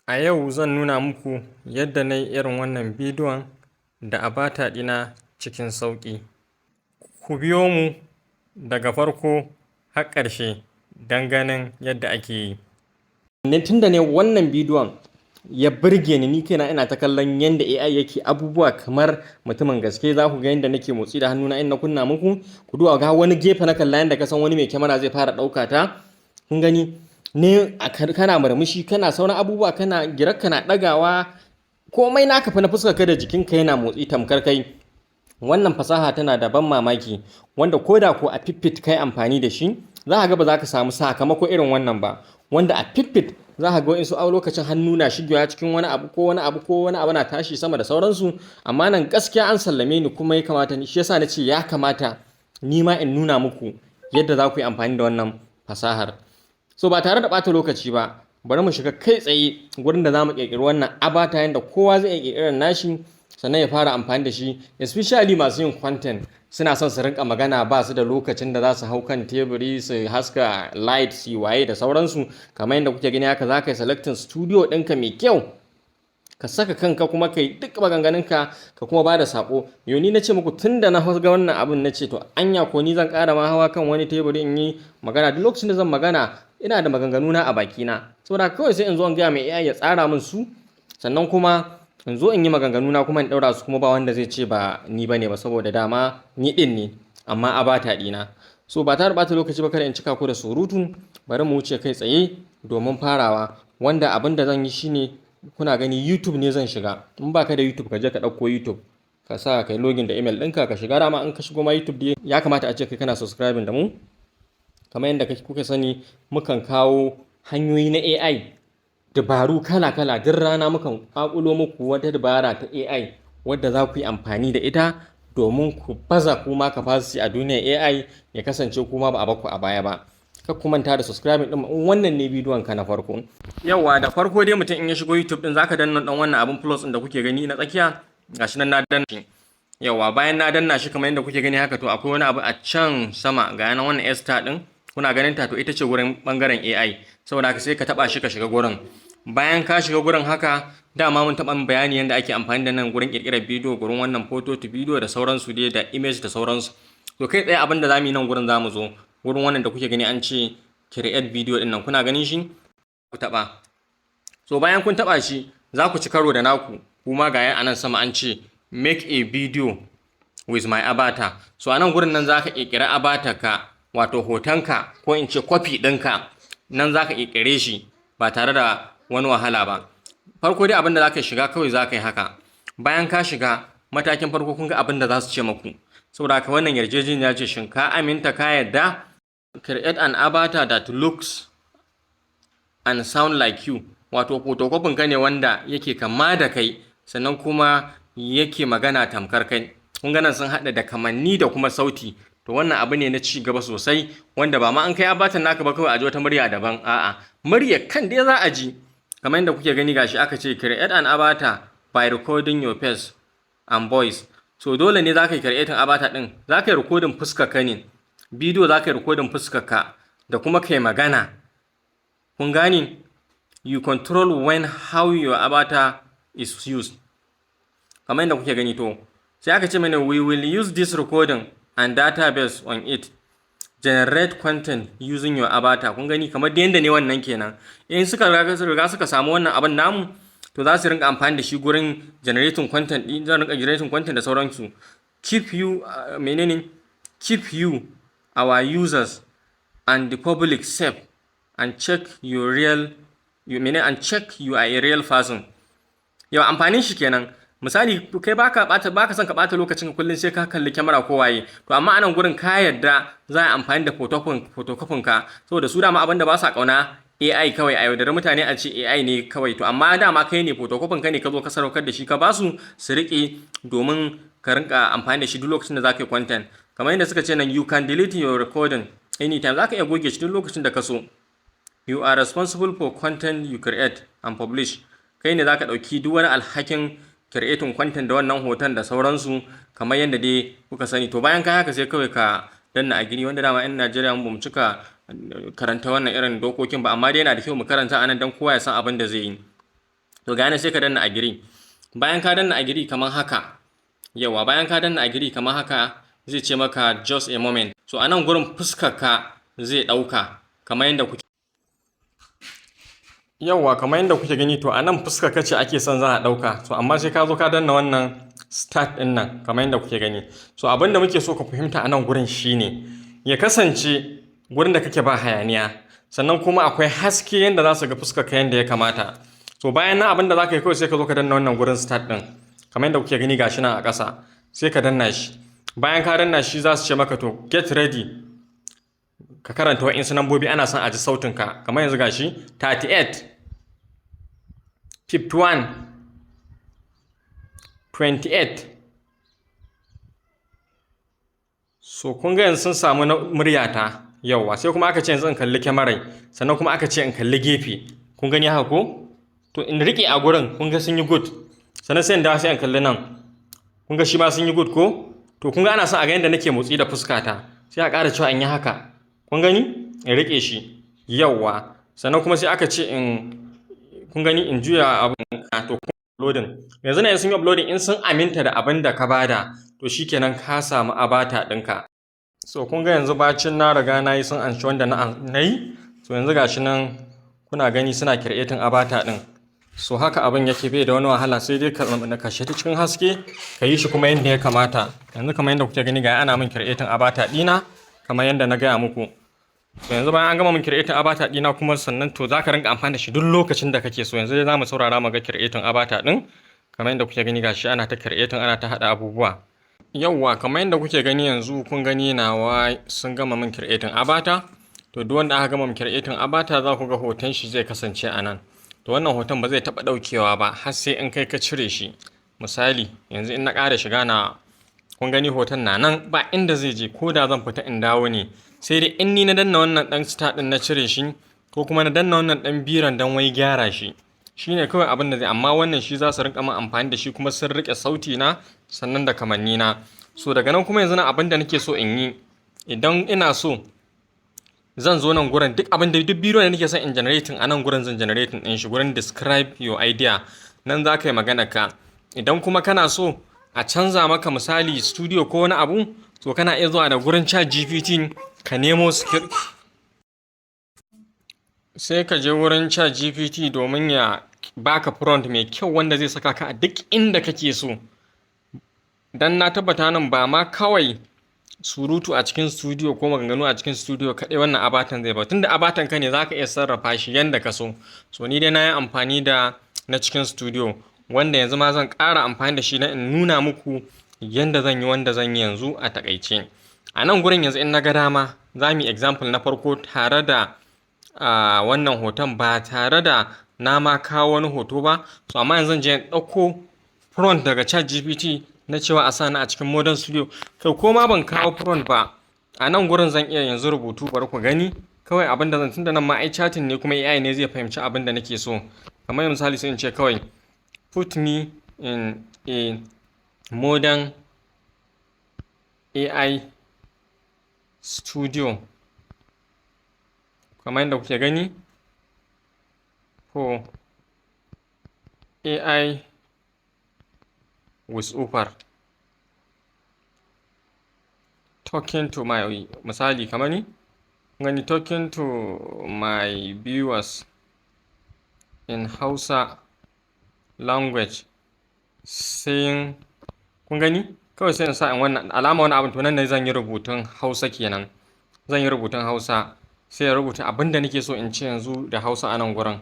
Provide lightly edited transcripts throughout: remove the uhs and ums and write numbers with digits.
A yau zan nuna muku yadda na yi irin wannan bidiyon da avatar ɗina cikin sauƙi. Ku biyo mu daga farko har ƙarshe don ganin yadda ake yi. Tun da ne wannan bidiyon ya burge ni, ni kaina ina ta kallon yadda AI yake abubuwa kamar mutumin gaske. Za ku ga yadda nake motsi da hannuna in na kunna muku. Ku duba ga wani gefe na kalla yadda ka san wani mai kyamara zai fara ɗauka ta. Kun gani ne, kana murmushi, kana sauran abubuwa, kana girar, kana ɗagawa, komai naka fa na fuskar ka da jikinka yana motsi tamkar kai. Wannan fasaha tana da ban mamaki, wanda ko da ko a Pippit kai amfani da shi, za ka ga ba za ka samu sakamako irin wannan ba. Wanda a Pippit za ka ga waɗansu a lokacin hannu na shigewa cikin wani abu, ko wani abu, ko wani abu na tashi sama da sauransu. Amma nan gaskiya an sallame ni, kuma ya kamata, shi yasa na ce ya kamata ni ma in nuna muku yadda za ku yi amfani da wannan fasahar. So ba tare da ɓata lokaci ba, bari mu shiga kai tsaye gurin da za mu ƙirƙiri wannan avatar, yadda kowa zai iya ƙirƙirar nashi sannan ya fara amfani da shi, especially masu yin content, suna son su rinka magana, ba su da lokacin da za su hau kan teburi su haska light, su waye da sauransu. Kamar yadda kuke gani haka, za ka yi selecting studio ɗinka mai kyau, ka saka kanka, kuma ka yi duk maganganunka, ka kuma ba da saƙo. Yau ni na ce muku, tun da na ga wannan abin na ce, "To, anya ko ni zan ƙara ma hawa kan wani teburi in yi magana? Duk lokacin da zan magana ina da maganganuna a bakina." Saboda kawai sai in zo in gaya mai AI ya tsara min su, sannan kuma in zo in yi maganganuna kuma in ɗaura su, kuma ba wanda zai ce ba ni ba ne ba, saboda dama ni ɗin ne amma avatar ɗina. So ba tare da ɓata lokaci ba, kada in cika ku da surutu, bari mu wuce kai tsaye domin farawa. Wanda abin da zan yi shine, kuna gani, YouTube ne zan shiga. In baka da YouTube, ka je ka ɗauko YouTube, ka sa kai login da email ɗinka ka shiga. Dama in ka shigo ma YouTube dai, ya kamata a ce kai kana subscribing da mu. Kamar yadda kuka sani, mukan kawo hanyoyi na AI, dabaru kala-kala. Duk rana mukan ƙwaƙulo muku wata dabara ta AI wadda za ku yi amfani da ita domin ku baza kuma capacity a duniyar AI, ya kasance kuma ba a baku a baya ba. Kar ku manta da subscribing din in wannan ne bidiyon ka na farko. Yauwa, da farko dai mutum in ya shigo YouTube din, zaka danna dan wannan abun plus din da kuke gani na tsakiya. Gashi nan na danna shi. Yauwa, bayan na danna shi kamar yadda kuke gani haka, to akwai wani abu a can sama, ga yana wannan star din, kuna ganin ta? To ita ce gurin bangaren AI. Saboda haka sai ka taba shi ka shiga gurin. Bayan ka shiga gurin haka, dama mun taɓa bayani yadda ake amfani da nan gurin ƙirƙirar bidiyo, gurin wannan photo to video da sauransu dai, da image da sauransu. To kai tsaye abin da zamu yi nan gurin, zamu zo gurin wannan da kuke gani an ce "create video" din nan, kuna ganin shi? Ku taɓa. So bayan kun taɓa shi, za ku ci karo da naku kuma. Ga a nan sama an ce "Make a video with my avatar". So a nan gurin nan za ka ƙirƙiri avatar ka, wato hotonka, ko in ce copy ɗinka. Nan za ka ƙirƙire shi ba tare da wani wahala ba. Farko dai abin da za ka shiga, kawai za ka yi haka. Bayan ka shiga matakin farko, kun ga abin da za su ce maku. Saboda haka wannan yarjejeniya ce, shin ka aminta, ka yarda? "Create an avatar that looks and sound like you", wato photocopy ka ne wanda yake kama da kai, sannan kuma yake magana tamkar kai. Kun ga nan sun haɗa da kamanni da kuma sauti. To wannan abu ne na ci gaba sosai, wanda ba ma an kai avatar naka ba kawai a ji wata murya daban, a'a, murya kan dai za a ji. Kamar yadda kuke gani, gashi aka ce "Create an avatar by recording your face and voice". So dole ne za ka yi creating avatar din, za ka yi recording fuskar ka ne, bidiyo za ka yi recording fuskar ka da kuma kai magana. Kun gane? "You control when how your avatar is used", kamar yadda kuke gani. To sai aka ce mana, "We will use this recording and database on it, generate content using your avatar." Kun gani, kamar da yanda ne wannan kenan. In suka riga suka samu wannan abin namu, to za su rinka amfani da shi gurin generating content din, zan rinka generating content da sauransu. Keep you, menene, "Keep you, our users and the public safe and check your real you mene and check you are a real person." Yau amfanin shi kenan. Misali, kai baka son ka bata lokacin kullun sai ka kalli kyamara ko waye. To amma anan gurin ka yarda za a amfani da photocopy ka, saboda su dama abinda ba sa kauna AI kawai a yaudari mutane a ce AI ne kawai. To amma dama kai ne, photocopy ka ne ka zo ka sadaukar da shi, ka basu su riƙe domin ka rinka amfani da shi duk lokacin da za ka yi content. Kamar yadda suka ce nan, "You can delete your recording anytime", za ka iya goge shi duk lokacin da ka so. "You are responsible for content you create and publish", kai ne za ka ɗauki duk wani alhakin creating content da wannan hoton da sauransu, kamar yadda dai kuka sani. To bayan ka haka, sai kawai ka danna "agree", wanda dama 'yan Najeriya mu bamu cika karanta wannan irin dokokin ba, amma dai yana da kyau mu karanta anan don kowa ya san abin da zai yi. To, ga sai ka danna agree. Bayan ka danna agree kamar haka, yawa, bayan ka danna agree kamar haka, zai ce maka "Just a moment". So a nan gurin fuskar ka zai ɗauka kamar yadda kuke, yauwa, kamar yadda kuke gani. To, a nan fuskar ka ce ake son za a ɗauka. So amma sai ka zo ka danna wannan start ɗin nan kamar yadda kuke gani. So abin da muke so ka fahimta a nan gurin shine ya kasance gurin da kake ba hayaniya, sannan kuma akwai haske yadda za su ga fuskar ka yadda ya kamata. So bayan nan, abin da za ka yi kawai, sai ka zo ka danna wannan gurin start ɗin kamar yadda kuke gani, gashi nan a ƙasa, sai ka danna shi. Bayan ka danna shi, za su ce maka to, get ready, ka karanta wa'insu nambobi, ana son a ji sautinka. Kamar yanzu gashi 38, 51, 28. So kun ga yanzu sun samu muryata. Yauwa, sai kuma aka ce yanzu in kalli kyamarai, sannan kuma aka ce in kalli gefe. Kun gani haka ko? To, in riƙe a gurin, kun ga sun yi good. Sannan sai in dawo, sai in kalli nan, kun ga shi ma sun yi good ko? To, kun ga ana son a ga yadda nake motsi da fuskata, sai a ƙara cewa in yi haka. Kun gani, in riƙe shi. Yauwa, sannan kuma sai aka ce in, kun gani, in juya abin. To, uploading yanzu na sun yi uploading. In sun aminta da abin da ka bada, to shikenan, ka samu avatar ɗinka. So kun ga yanzu bacin na riga na yi, sun anshi wanda na yi. So yanzu gashi nan kuna gani suna creating avatar ɗin. So haka abin yake, bai da wani wahala, sai dai ka kashe ta cikin haske, ka yi shi kuma yadda ya kamata. Yanzu kamar yadda kuke gani, ga ana min creating avatar ɗina kamar yadda na gaya muku. To, yanzu bayan an gama min creating avatar ɗina kuma, sannan to za ka rinka amfani da shi duk lokacin da kake so. Yanzu dai za mu saurara mu ga creating avatar ɗin. Kamar yadda kuke gani, gashi ana ta creating, ana ta haɗa abubuwa. Yauwa, kamar yadda kuke gani yanzu, kun gani nawa sun gama min creating avatar. To, duk wanda aka gama min creating avatar, za ku ga hoton shi zai kasance a nan. To, wannan hoton ba zai taɓa ɗaukewa ba har sai in kai ka cire shi. Misali, yanzu in na ƙara shiga na, kun gani hoton na nan, ba inda zai je, ko da zan fita in dawo ne, sai dai in ni na danna wannan ɗan star ɗin na cire shi, ko kuma na danna wannan ɗan biran dan wai gyara shi. Shine kawai abin da zai. Amma wannan shi za su rinka min amfani da shi, kuma sun riƙe sauti na sannan da kamanni na. So daga nan kuma yanzu na abin da nake so in yi, idan ina so, zan zo nan gurin, duk abin da, duk bidiyon da nake son in generating a nan gurin, zan generating din shi. Gurin "Describe your idea" nan za ka yi magana ka. Idan kuma kana so a canza maka, misali studio ko wani abu, to kana iya zuwa da gurin ChatGPT ka nemo script, sai ka je wurin ChatGPT domin ya baka prompt mai kyau wanda zai saka ka a duk inda kake so. Dan na tabbata nan ba ma kawai surutu a cikin studio ko maganganu a cikin studio kaɗai wannan avatar zai ba, tunda avatar ka ne, za ka iya sarrafa shi yanda ka so. So ni dai na yi amfani da na cikin studio, wanda yanzu ma zan ƙara amfani da shi na in nuna muku yanda zan yi wanda zan yi yanzu a taƙaice. A nan gurin yanzu, in na ga dama, za mu yi example na farko tare da wannan hoton, ba tare da na ma kawo wani hoto ba. So amma yanzu zan je in ɗauko prompt daga ChatGPT na cewa a sa ni a cikin modern studio. Kai, ko ma ban kawo prompt ba, a nan gurin zan iya yanzu rubutu. Bari ku gani kawai abin da zan, tunda nan ma ai chatting ne, kuma AI ne zai fahimci abin da nake so. Kamar misali, sai in ce kawai "Put me in a modern AI studio", kamar yadda kuke gani, "for AI voiceover talking to my", misali kamar ni gani, "talking to my viewers in Hausa language saying". Kun gani, kawai sai in sa in wannan alama, wani abin. To, nan ne zan yi rubutun Hausa kenan. Zan yi rubutun Hausa, sai ya rubuta abin da nake so in ce yanzu da Hausa a nan gurin.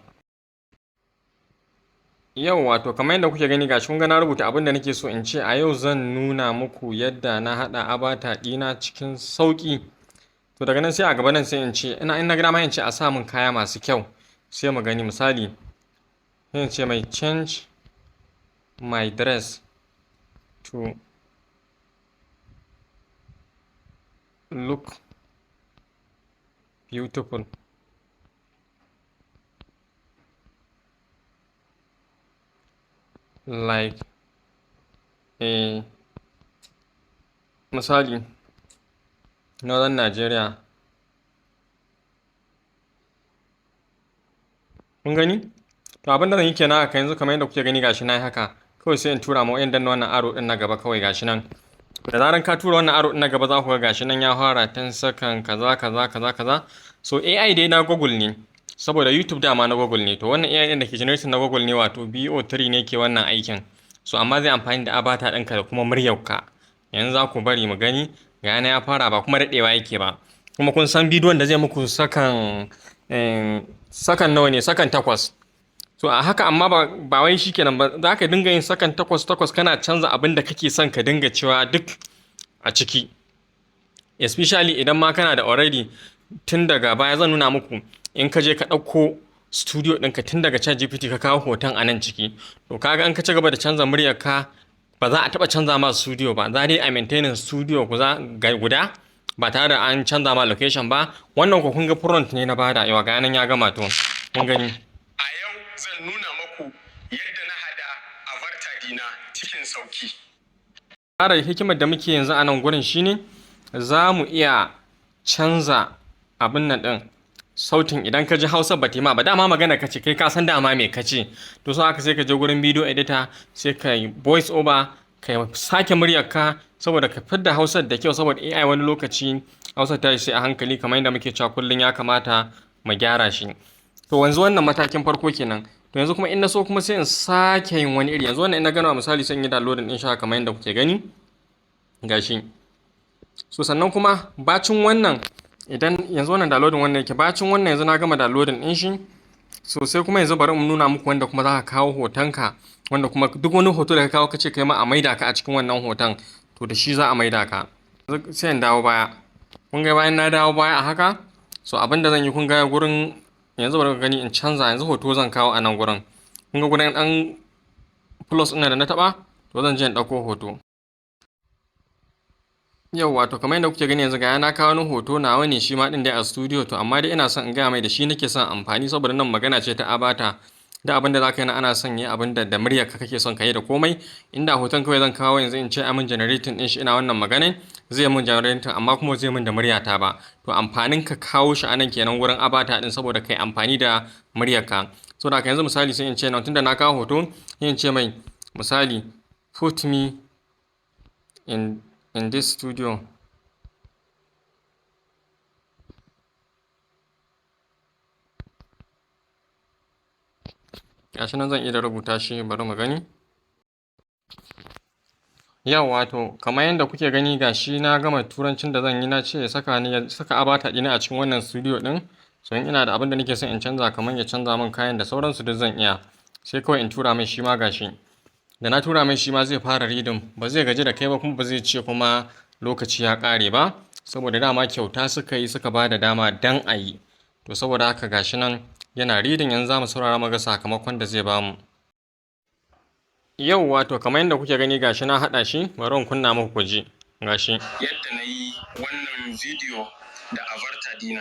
Yau wato kamar yadda kuke gani, gashi kun ga na rubuta abin da nake so in ce: a yau zan nuna muku yadda na haɗa avatar ɗina cikin sauƙi. To, daga nan sai a gaba nan sai in ce ina, in na ga dama, in ce a sa min kaya masu kyau. Sai mu gani, misali sai in ce mai "Change my dress to look beautiful like a", misali, "Northern Nigeria". Kun gani? To, abin da zan yi kenan haka yanzu, kamar yadda kuke gani, gashi na yi haka. Kawai sai in tura ma wayan, danna wannan arrow din na gaba kawai, gashi nan. Da zaran ka tura wannan arrow din na gaba, za ku ga gashi nan ya fara 10 second, kaza kaza kaza kaza. So AI dai na Google ne, saboda YouTube dama na Google ne. To, wannan AI din da ke generating na Google ne, wato VEO3 ne ke wannan aikin. So amma zai amfani da avatar ɗinka da kuma muryarka. Yanzu za ku bari mu gani, ga yana ya fara, ba kuma daɗewa yake ba. Kuma kun san bidiyon da zai muku sakan nawa ne? Sakan 8. So a haka, amma ba wai shikenan ba, za ka dinga yin sakan 8 8, kana canza abin da kake son ka dinga cewa duk a ciki. Especially idan ma kana da already tun daga baya, zan nuna muku, in ka je ka ɗauko studio ɗinka tun daga ChatGPT, ka kawo hoton a nan ciki, to kaga in ka ci gaba da canza muryar ka, ba za a taɓa canza ma studio ba. Za dai a maintaining studio guda ba tare da an canza ma location ba. Wannan ko kun ga prompt ne na bada. Yawa, ga nan ya gama. To, kun gani. A yau zan nuna maku yadda na hada avatar dina cikin sauki. Ƙara hikimar da muke yanzu a nan gurin shine za mu iya canza abin nan ɗin sautin. Idan ka ji Hausa ba ma ba, dama magana ka ce, kai ka san dama me ka ce. To, so haka sai ka je gurin video editor, sai ka yi voice over, ka sake muryar ka saboda ka fidda Hausar da kyau, saboda AI wani lokaci Hausar ta sai a hankali, kamar yadda muke cewa kullum ya kamata mu gyara shi. To, yanzu wannan matakin farko kenan. To, yanzu kuma in na so kuma sai in sake yin wani iri. Yanzu wannan in na gama, misali, sai in yi downloading din shi kamar yadda kuke gani, gashi. So sannan kuma bacin wannan, idan yanzu wannan downloading wannan yake, bacin wannan yanzu na gama downloading din shi. So sai kuma yanzu bari in nuna muku wanda kuma za ka kawo hotonka, wanda kuma duk wani hoto da ka kawo, ka ce kai ma a maida ka a cikin wannan hoton, to da shi za a maida ka. Sai in dawo baya. Kun ga bayan na dawo baya a haka, so abin da zan yi, kun ga gurin, yanzu bari ku gani in canza. Yanzu hoto zan kawo a nan gurin. Kun ga gurin ɗan plus ɗin da na taɓa, to zan je in ɗauko hoto. Yau, wato kamar yadda kuke gani, yanzu ga na kawo wani hoto nawa ne, shi ma ɗin dai a studio. To, amma dai ina son in gaya mai da shi nake son amfani, saboda nan magana ce ta avatar. Da abin da za ka yi na ana son yi abin da muryar ka kake son ka yi da komai. Inda hoton kawai zan kawo yanzu in ce amin generating din shi ina wannan maganin, zai mun generating, amma kuma zai mun da muryata ba. To, amfanin ka kawo shi anan kenan wurin avatar din, saboda kai amfani da muryar ka. Saboda haka yanzu misali sai in ce nan, tunda na kawo hoto, sai in ce mai misali, "Put me in this studio." Gashi nan zan iya rubuta shi, bari mu gani. Yawwa, to kamar yadda kuke gani, gashi na gama turancin da zan yi. Na ce ya saka ni, ya saka avatar ɗina a cikin wannan studio ɗin. So in ina da abin da nake son in canza, kamar ya canza min kayan da sauransu, duk zan iya. Sai kawai in tura mai shi ma. Gashi da na tura mai, shi ma zai fara reading, ba zai gaji da kai ba, kuma ba zai ce kuma lokaci ya ƙare ba, saboda dama kyauta suka yi, suka ba da dama dan a yi. To, saboda haka gashi nan yana reading. Yanzu za mu saurara mu ga sakamakon da zai bamu. Yau, wato kamar yadda kuke gani, gashi na haɗa shi. Bari in kunna muku ku ji, gashi. Yadda na yi wannan bidiyo da avatar dina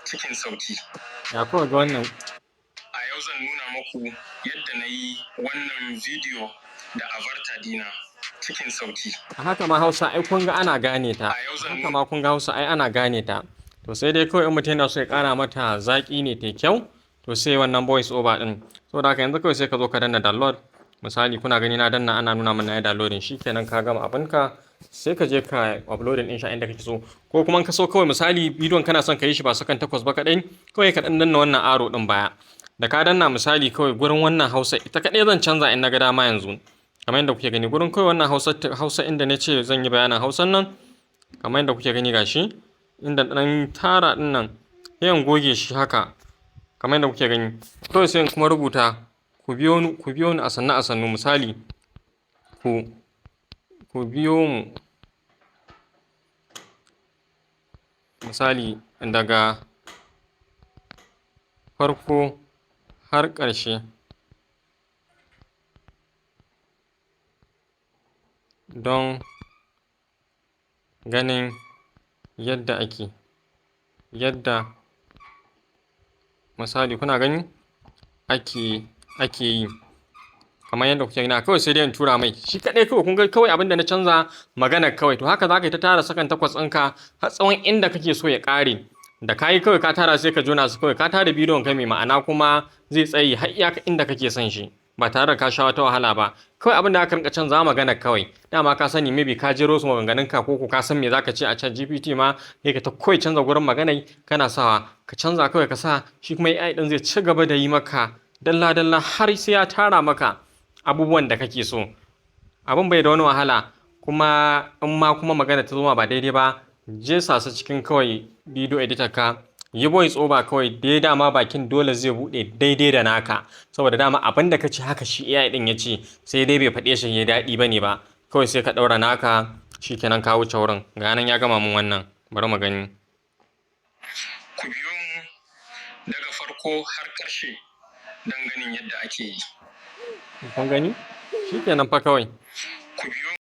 cikin sauki. Ya kuka ga wannan? A yau zan nuna muku yadda na yi wannan bidiyo da avatar dina cikin sauki. A haka ma Hausa ai kun ga ana gane ta. A yau zan Haka ma kun ga Hausa ai ana gane ta. To, sai dai kawai in mutum yana so ya ƙara mata zaƙi ne ta kyau, to sai wannan voice over ɗin. Saboda haka yanzu kawai sai ka zo ka danna download. Misali, kuna gani na danna, ana nuna mana ya downloading. Shikenan, ka gama abinka, sai ka je ka uploading ɗin shi a inda kake so. Ko kuma in ka so kawai, misali, bidiyon kana son ka yi shi ba sakan 8 ba kaɗai, kawai ka ɗan danna wannan arrow ɗin baya. Da ka danna, misali, kawai gurin wannan Hausa ita kaɗai zan canza in na ga dama yanzu. Kamar yadda kuke gani, gurin kawai wannan Hausa, Hausa inda na ce zan yi bayanin Hausan nan, kamar yadda kuke gani, gashi inda ɗan tara ɗin nan, sai in goge shi haka, kamar yadda kuke gani. Kawai sai in kuma rubuta, "Ku biyo ni, ku biyo ni a sannu a sannu." Misali, Ku biyo mu," misali, "daga farko har ƙarshe don ganin yadda ake, yadda," misali, kuna gani, "ake yi," kamar yadda kuke gani. Kawai sai dai in tura mai shi kaɗai. Kawai kun ga kawai abin da na canza magana kawai. To, haka za ka yi ta tara sakan 8 ɗinka har tsawon inda kake so ya ƙare. Da ka yi kawai ka tara, sai ka jona su kawai, ka tara bidiyon ka mai ma'ana, kuma zai tsayi har iyaka inda kake son shi ba tare da ka sha wata wahala ba. Kawai abin da aka rinka canza magana kawai, dama ka sani, maybe ka jero su maganganun ka, ko ka san me zaka ce a Chat GPT ma, sai ka ta kawai canza gurin maganai kana sawa, ka canza kawai ka sa. Shi kuma AI din zai ci gaba da yi maka dalla dalla har sai ya tara maka abubuwan da kake so. Abin bai da wani wahala. Kuma in ma kuma magana ta zo ma ba daidai ba, je sa su cikin kawai video editor, ka yi voice over kawai dai. Dama bakin dole zai buɗe daidai da naka, saboda dama abin da ka ce haka shi AI din ya ce, sai dai bai faɗe shi ya daɗi bane ba. Kawai sai ka ɗaura naka, shikenan, ka wuce wurin. Ga nan ya gama mun wannan, bari mu gani. Ku biyo mu daga farko har ƙarshe don ganin yadda ake yi. Kun gani? Shikenan fa kawai. Ku biyo